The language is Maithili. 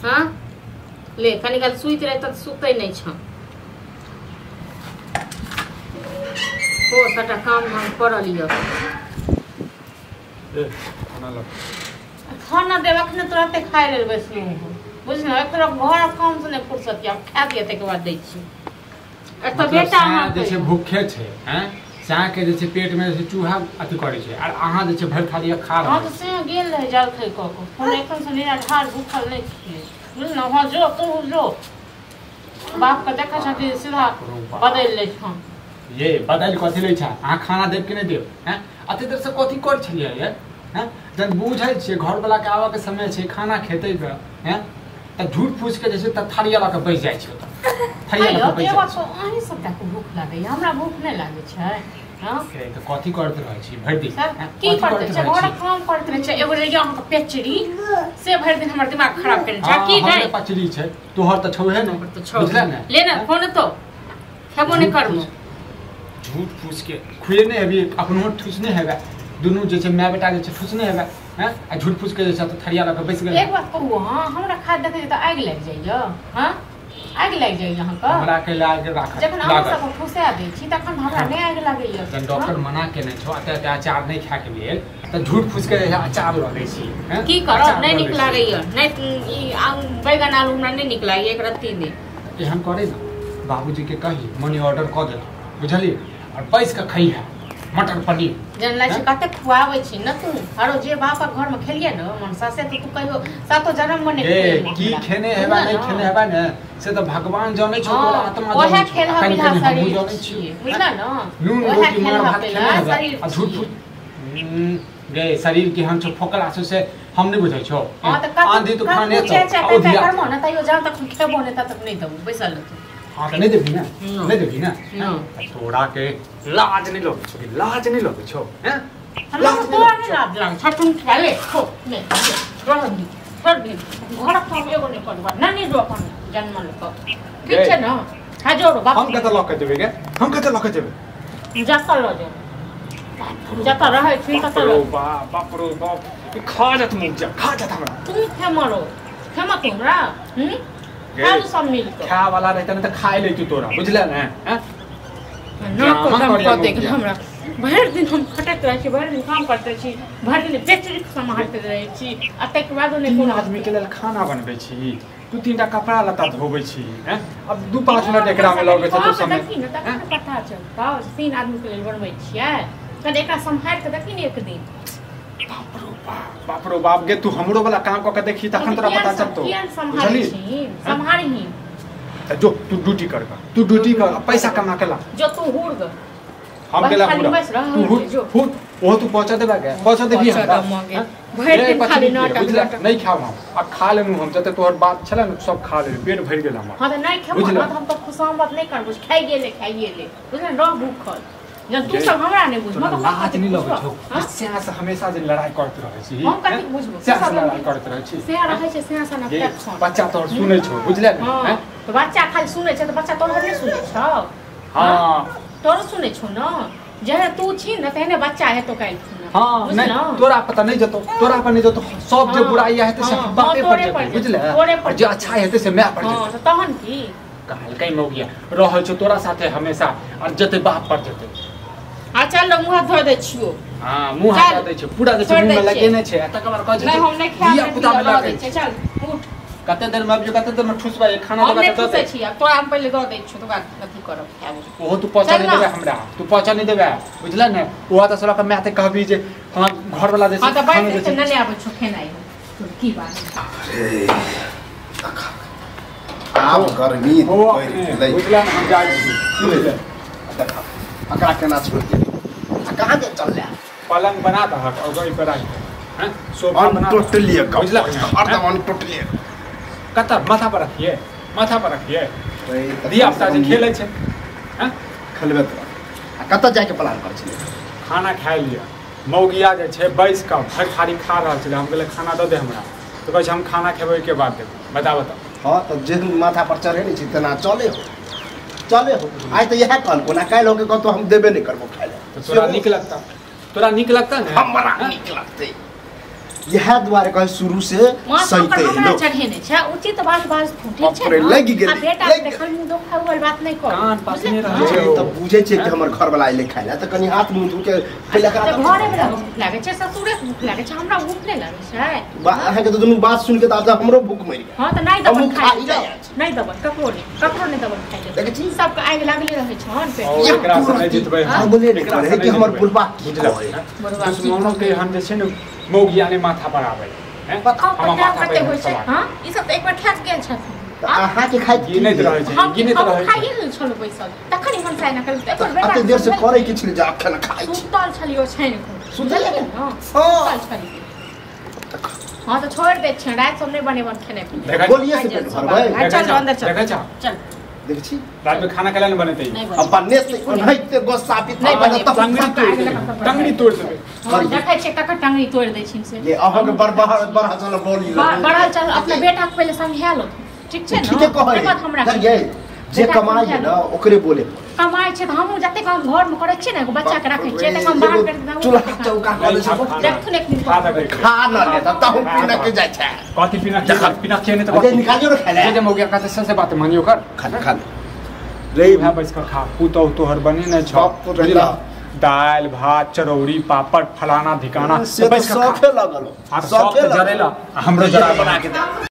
हाँ ले कनी काल सुति रहे तऽ सुतै नहि छौ। ओ सबटा काम धाम पड़ल यऽ। खाना देब अखने तुरन्ते खाय लेल बैसलहुँ हँ बुझलहुँ, एक तरफ घर काम से नहि फुर्सत यऽ, खा दिअ ताहिके बाद दै छी। एतऽ बेटा जे छै भूखे छै, हैं के जे छै पेट में जे चूहा अथी करै छै, आर अहाँ जे छै भरि थाली खा रहल। हाँ तऽ से गेल रहै जलखै कऽ कऽ, हम एखन से निराधार भूखल नहि छियै बुझलहुँ। हाँ जो तू जो बापके देखै छह कि सीधा बदलि लै छह। ये बदलि कथी लै छह? अहाँ खाना देब कि नहि देब? हैं अते देर से कथी करै छलियै ये? हैं जब बुझै छियै घरवला के आबऽ के समय छै, खाना खेतै ग, हैं तऽ झूठ फूस के जे छै तऽ थारिया लऽ कऽ बैस जाइ छै ओतऽ, थारिया लऽ कऽ बैस जाइ छै। अहीं सबटा के भूख लागैया, हमरा भूख नहि लागै छै। तऽ कथी करैत रहै छी भरि दिन? की करैत छै? घरक काम करैत रहै छै। एगो रहिया अहाँके पेचरी से भरि दिन हमर दिमाग खराब केने छै। की गई पचरी छै तोहर तऽ छौहे ने, बुझले ने। ले ने फोन तो खेबो नहि करबो। झूठ फूस के खुएने हेबी, अपनो ठुसने हेबे, दुनू जे छै my बेटा जे छै ठुसने हेबे, हैं आ झूठ फूस के जे छै तऽ थरिया लऽ कऽ बैस गेल। एक बात कहू, हां हमरा खाद देखै छै तऽ आगि लागि जाइया। हां आगि लागि जाइया अहाँके? हमरा के लागि राखत। जखन अहाँ सब ठुसा दै छी तखन हमरा नहि आगि लागैया। जखन डॉक्टर मना केने छौ अते अते अचार नहि खाय के लेल तऽ झूठ फूस के अचार लऽ लै छी। की करब, नहि नीक लागैया। नहि ई बैगन आलू हमरा नहि नीक लागैया एक रत्ती नहि। एहन करे ने बाबूजी के कही मनी ऑर्डर कऽ देलक बुझलियै, और बैस के खइहे मटर पनीर। जन लागै छै कते खुआबै छी न तू, आरो जे बापक घर में खेलिए न मनसा से तो तू कहियो सातो जन्म में नहि खेलिए। की खेने हेबा नहि खेने हेबा ने से तऽ भगवान जानै छौ, तोरा आत्मा जानै छौ। ओहे खेलहा शरीर छियै बुझला न, नून रोटी मार भात खेने हेबा आ झूठ फूस गे शरीर के हम छौ फोकला छौ से हम नहि बुझै छौ। आंधी तूफान एतौ करबो न तैयो जहाँ तक खेबो नहि तब तक नहि देबो, बैसल रहतौ। हाँ तऽ नहि देबही ने, नहि देबही ने। तोरा के लाज नहि लगै छौ? लाज नहि लगै छौ? हैं हमरा तोरा नहि लाज लागै छौ? तुम खा ले खो नहि रह दी छोड़ दी, घरक काम एगो नहि करबा नानी जो अपन जन्म लऽ ठीक छै न। खा जो बाप। हम कतऽ लऽ के जेबै गे? हम कतऽ लऽ के जेबै? जतऽ लऽ जाउ, जतऽ रहै छी ततऽ लऽ। बाप बाप रो बाप, खा जात मुँह जा, खा जात हमरा। तू खेमरो खेमा तू हमरा खाउ सब मिल के। खाय वाला रहता ने तऽ खाय लैतू तोरा बुझले ने। हैं हमरा भरि दिन हम खटैत रहै छी, भरि दिन काम करैत रहै छी, भरि दिन बेचरी सम्हारैत रहै छी, आ ताहिके बादो नहि कोनो आदमी के लेल खाना बनबै छी, दू तीन टा कपड़ा लत्ता धोबै छी, हैं अब 2-5 मिनट एकरा में लगै छै तो समय देखी ने तखन पता चलतौ। 3 आदमी के लेल बनबै छियै तखन एकरा सम्हारि के देखी ने एक दिन। बाप रो बाप, बाप रो बाप गे, तू हमरो वाला काम कऽ के देखी तखन तोरा पता चलतौ। बुझली? सम्हारही त जो तू ड्यूटी कर, तू ड्यूटी कर, पैसा कमा के ला। जो तू हुड़ ग, हम केला हुड़, तू हुड़ हुड़, ओहो तू पहुंचा देबा के, पहुंचा देबी हमरा। भरि दिन खाली नाटक नहीं खाब हम, आ खा लेनु हम जते तोहर बात छले ने सब खा लेनु, पेट भरि गेल हमर। हां त नहीं खेबो न त हम तो खुशामद नहीं करबो, खाइए ले खाइए ले बुझल, रह भूखल। जब तू सब हमरा नहीं बुझबो त लाज नहीं लगै छौ? स्या से हमेशा जे लड़ाई करत रहै छी। हम कथि बुझबो? स्या से लड़ाई करत रहै छी। स्या रहै छै स्या से न बच्चा तोहर सुनै छौ बुझले ने? हां त बच्चा खाली सुनै छै त बच्चा तोहर नहीं सुनै छौ? हां तोहर सुनै छौ न, जेहने तू छी न तेहने बच्चा हेतो काल्हि। हां नहीं तोरा पता नहीं जतो, तोरा पर नहीं जतो, सब जे बुराई हेतै से बापे पर जेतै बुझले, और जे अच्छा हेतै से my पर जेतै। हां तहन की कहलकै मौगिया रहै छौ तोरा साथे हमेशा और जते बाप पर जेतै। आ चल मुँह धो दै छियो। हां मुँह हाथ दै छै पूरा, जे मुँह में लगेने छै तकर बाद कहै छै नहीं हम नहीं खाएब, पुता में दै छै। चल उठ, कते देर में आबियो, कते देर में ठुसबा ये खाना हम देबा नहीं त दे। ठुसै छी अब तोरा हम पहिले दऽ दै छियो, तकर बाद अथी करब खाएब। ओहो तू पहुंचा चल नहीं ना। देबे हमरा, तू पहुंचा नहीं देबे बुझले ने। ओहो त सला के my ते कहबी जे हम घर वाला जे हां त खाना बैठ जे छै नहि आबै छौ खेनाइ की बात। अरे आब गर्मी ओ पड़ि गेलै। बुझले ने, हम जाइ छी की भेलै? देखा एकरा केना छोड़ि देली आ कहाँ के चलले? पलंग बना दहक और ओइ पर राख हैं, सोफा बना टोटली बुझला हरदम अनटोटली। कत माथा पर रखिए, माथा पर रखिए, धिया पुता जे खेलै छै हैं खेलबे त। आ कतऽ जायके प्लान कर छलै? खाना खाइ लिअ। मौगिया जे छै बैस कऽ भरि थारी खा रहल छलै, हम कहलियै खाना दऽ दे हमरा, तऽ कहै छै हम खाना खेबै ओहिके बाद देबै। बता बता। हाँ तऽ जे माथा पर चढ़े नहि छै तेना चले हो, चले हो। आइ तऽ इएह कहलको ना, काल्हि होके कहतो हम देबे नहि करबो खाइ लए। तऽ तोरा नीक लगता? तोरा नीक लगता ने? हमरा नीक लगतै। इएह दुआरे कहे शुरू से सहिते हमरा चढ़ेने छै उचित बात बाज ठीक छै लागि गेल आ बेटा देखल मुंह दोखा वाला बात नहीं कर कान पास नहीं रहै छै त बुझै छै कि हमर घर वाला आइले खाइ ला त कनी हाथ मुंह धो के पहिले करा घरे वाला भूख लागै छै ससुरे के भूख लागै छै हमरा भूख नहीं लागै छै बा अहाँ के त दुनू बात सुन के त आब हमरो भूख मरि गेल। हां त नहीं दबन खाइ नहीं दबन ककरो नहीं दबन खाइ देखै छी सबके आगि लागले रहै छन पेट और एकरा से नहीं जितबै हम बोले नहीं करे कि हमर बुढ़बा की बुझलक दुश्मनों के हम जे छै ने मौगिया ने माथा पर आबै हैं बताओ कते कते होइ छै। हां ई सब त एक बार ठक गेल छथिन अहाँ के खाइ गिनैत रहै छै गिनैत रहै छै खाइए लेल छलो बैसल तखन मन साइ न करू एक बार बेटा अते देर से करै के छल जा अखन खाइ छी सुतल छलियो छैन सुतल हां सुतल छलियो। हां त छोड़ दे छै रात सब नहीं बनेबन खेने पीने बोलिए से पेट भरबै चल अंदर चल देखै छ चल देखै छी रात में खाना कैला नहीं बनेतै अपन नेत ओनाहिते गोस्सा पित नहीं बने टंगड़ी तोड़ देबै देखै छै ककर टंगड़ी तोड़ दै छिन से ये अहाँ के बड़ बड़ चल बोली बढ़ल चल अपना बेटा के पहिले समझा लो ठीक छै न ठीके कहै हमरा जे कमाइ है ना ओकरे बोले कमाइ छै त हमहूँ जतेक हम घर में करै छियै ने एगो बच्चा के राखै छियै तक हम बाहर कर देबै चूल्हा चौका कऽ दै छै देखथुन एक दिन खा न ले तब त हम पीना के जाइ छै कथी पीना पीना के नहीं त निकालियो न खाइ ले जे मौगिया कहते से बात मानियो कर खा खा रे भाई बैस कर खा पुतौ तोहर बने नै छौ दाल भात चरौरी पापड़ फलाना धिकाना से बैस कर खा शौखे लगल शौख जरेला हमरो जरा बना के दे।